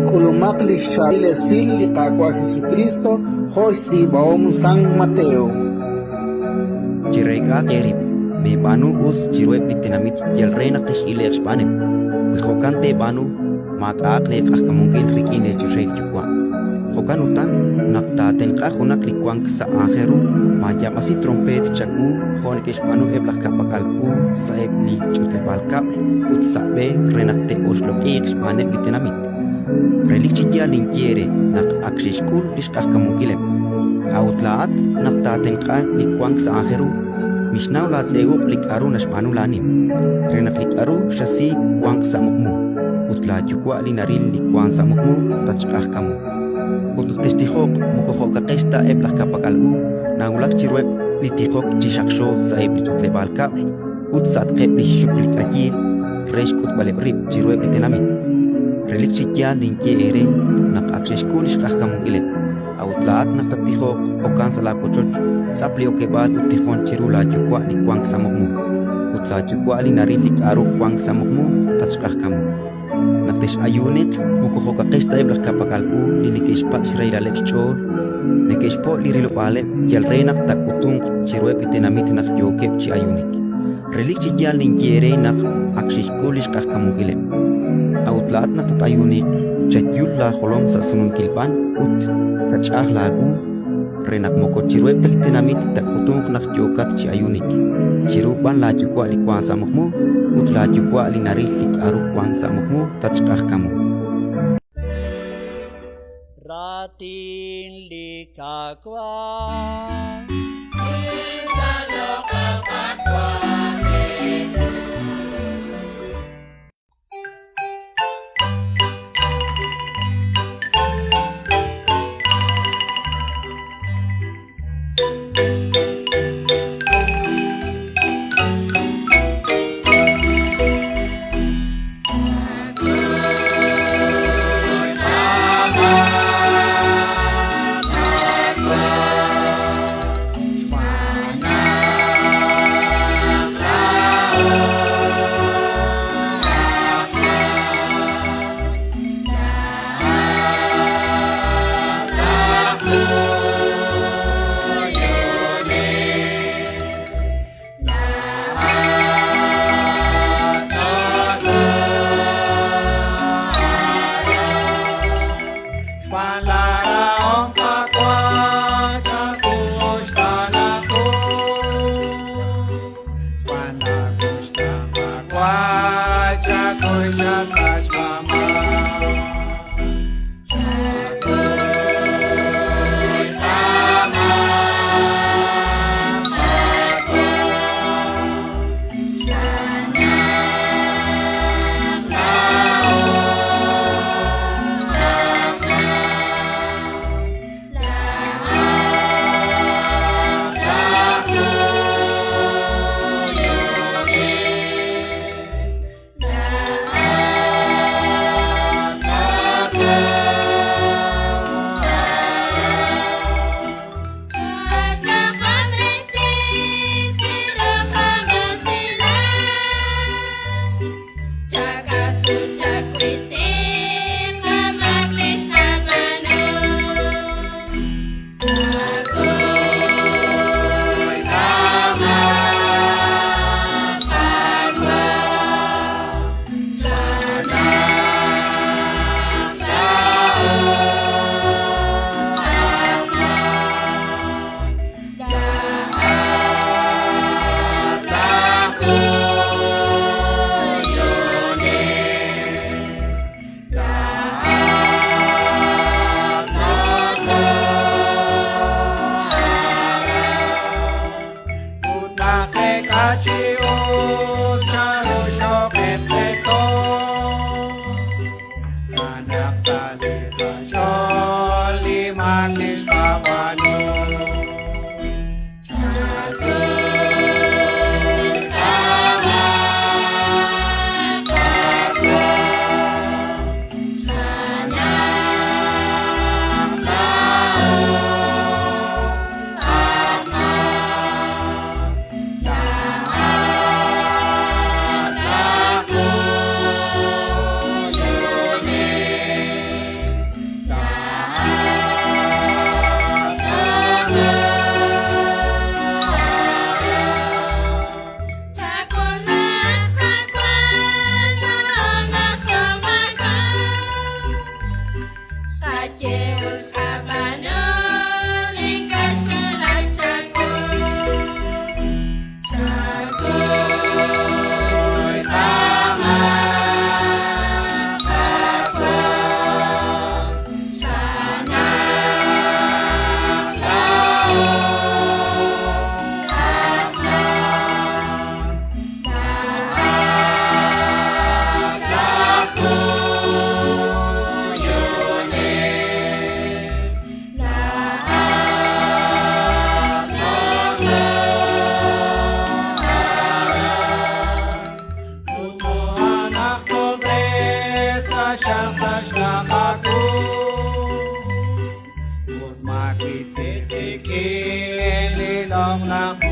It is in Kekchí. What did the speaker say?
K'ulumaq li xchaab'il esil li Qaawa' Jesukristo jo' xtz'iib'ahom San Mateo. Chereek'ahaq eerib', meeb'aanu us chiruheb' li tenamit yal re naq tex'ile'q xb'aaneb'. Wi jo'kan teeb'aanu, maak'a'aq leeq'ajkamunkil rik'in leechoxahil Yuwa'. Jo'kan utan, naq taatenq'a junaq li wank sa' aajel ru, maayaab'asi tronpeet chawu jo' neke'xb'aanu eb' laj ka'pak'al u sa'eb' li ch'utleb'aal kab'l ut sa' b'e re naq te'oxloq'iiq xb'aaneb' li tenamit. Relik chi yaal ninye eere naq ak xe'xk'ul li xq'ajkamunkileb'. A'ut laa'at, naq taatenq'a li wank sa' aajel ru, mixnaw laatz'e uq' li k'aru naxb'aanu laanim, re naq li k'aru xasi wanq sa' muqmu, ut laaYuwa' li naril li wank sa' muqmu tatxq'ajkamu. Ut naq textijoq, moko jo'kaqex ta eb' laj ka'pak'al u, nawulak chiruheb' li tijok chi xaqxo sa'eb' li ch'utleb'aal kab'l ut sa'atqeb' li xxuk li k'ayiil re xk'utb'aleb' rib' chiruheb' li tenamit. Relik chi yaal ninye eere naq ak xe'xk'ul li xq'ajkamunkileb'. A'ut laa'at naq tattijoq, okan sa' laawochoch, tz'ap li okeb'aal ut tijon chiru laaYuwa' li wank sa' muqmu. Ut laaYuwa' li naril li k'aru wank sa' muqmu tatxq'ajkamu. Naq tex'ayuuniq, moko jo'kaqex ta eb' laj ka'pak'al u li neke'xpak' xrahilaleb' xch'ool, neke'xpo' li rilob'aaleb' yal re naq taak'utunq chiruheb' li tenamit naq yookeb' chi ayuunik. Relik chi yaal ninye eere naq ak xe'xk'ul li xq'ajkamunkileb'. A'ut laa'at naq tat-ayuuniq, chayul laajolom sa' sununkil b'an ut chach'aj laawu re naq moko chiruheb' ta li tenamit taak'utunq naq yookat chi ayuunik, chiru b'an laaYuwa' li wank sa' muqmu, ut laaYuwa' li naril li k'aru wank sa' muqmu tatxq'ajkamu. Raatin li Qaawa'. yal xnaq' aawu ut maawisi wik'in li loq'laj.